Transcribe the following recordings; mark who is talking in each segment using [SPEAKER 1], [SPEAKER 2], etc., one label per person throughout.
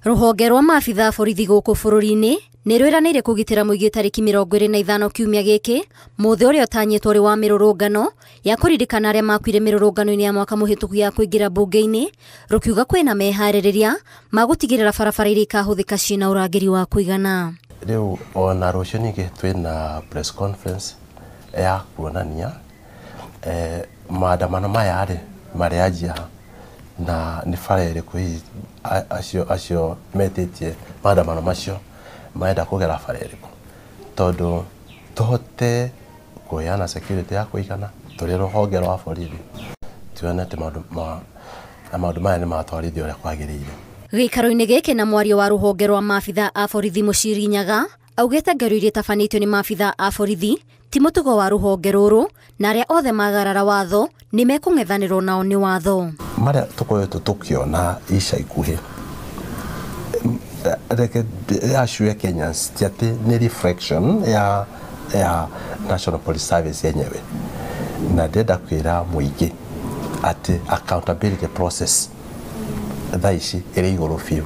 [SPEAKER 1] Rũhonge rwa maabitha borithi gũkũ bũrũri-inĩ nĩ rwĩranĩire kũgitĩra mũingĩ tarĩki 25 kiumia gĩkĩ, mũthĩ ũrĩa ũtanyĩtwo ũrĩ wa mĩrũrũngano ya kũririkana arĩa makuire mĩrũrũngano-inĩ ya mwaka mũhĩtũku ya kũingĩra mbunge-inĩ, rũkiuga kwĩna meharĩrĩria ma gũtigĩrĩra barabara iria ikahũthĩka ciĩna ũrangĩri wa kũigana.
[SPEAKER 2] Rĩu ona rũciũ ningĩ twĩna press conference ya kuonania maandamano maya rĩ marĩanjia na nĩ bara ĩrĩkũ hihi acio metĩtie maandamano macio marenda kũgera bara ĩrĩkũ, tondũ tũhote kũheana security ya kũigana tũrĩ rũhonge rwa borithi tuone atĩ maũndũ maya nĩ matwarithio ũrĩa kwagĩrĩire.
[SPEAKER 1] Gĩikaro-inĩ gĩkĩ na mwario wa rũhonge rwa maabitha a borithi Mũciri Nyaga augĩte ngero iria itabanĩtio nĩ maabitha a borithi ti mũtugo wa rũhonge rũrũ na arĩa othe magarara watho nĩ mekũng'ethanĩrwo nao nĩ watho.
[SPEAKER 2] Marĩa tũkoretwo tũkĩona ica ikuhĩ, reke assure Kenyans ti atĩ nĩ reflection ya National Police Service yenyewe, na ndĩrenda kwĩra mũingĩ atĩ accountability process thaa ici ĩrĩ igũrũ biũ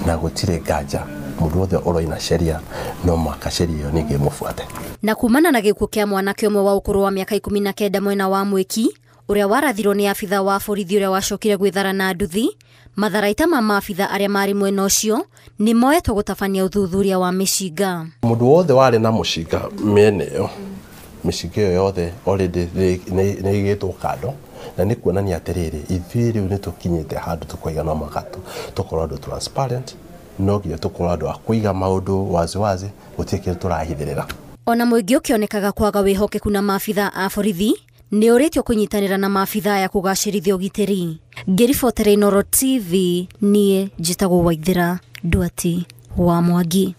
[SPEAKER 2] na gũtirĩ nganja mũndũ wothe ũroina sheria no mũhaka sheria ĩyo ningĩ ĩmũbuate.
[SPEAKER 1] Na kumana na gĩkuũ kĩa mwanake ũmwe wa ũkũrũ wa mĩaka 19 mwena wa Mwĩki ũrĩa warathirwo nĩ abitha wa borithi ũrĩa wacokire gwĩthara na nduthi, matharaita ma maabitha arĩa marĩ mwena ũcio nĩ moetwo gũtabania ũthuthuria wa mĩcinga.
[SPEAKER 2] Mũndũ wothe warĩ na mũcinga mĩena ĩyo, mĩcinga ĩyo yothe already nĩ ĩigĩtwo kando, na nĩ kuonania atĩrĩrĩ ithuĩ rĩu nĩ tũkinyĩte handũ tũkoiga no mũhaka tũkorwo andũ transparent, no nginya tũkorwo andũ a kũiga maũndũ wazi wazi, gũtirĩ kĩndũ tũrahithĩrĩra.
[SPEAKER 1] Ona mũingĩ ũkĩonekaga kwaga wĩhokeku na maabitha a borithi nĩ ũrĩtio kũnyitanĩra na maabitha aya kũgacĩrithia ũgitĩri. Ngĩribotera Inooro TV, niĩ njĩtagwo Waithĩra Nduati wa Mwangi.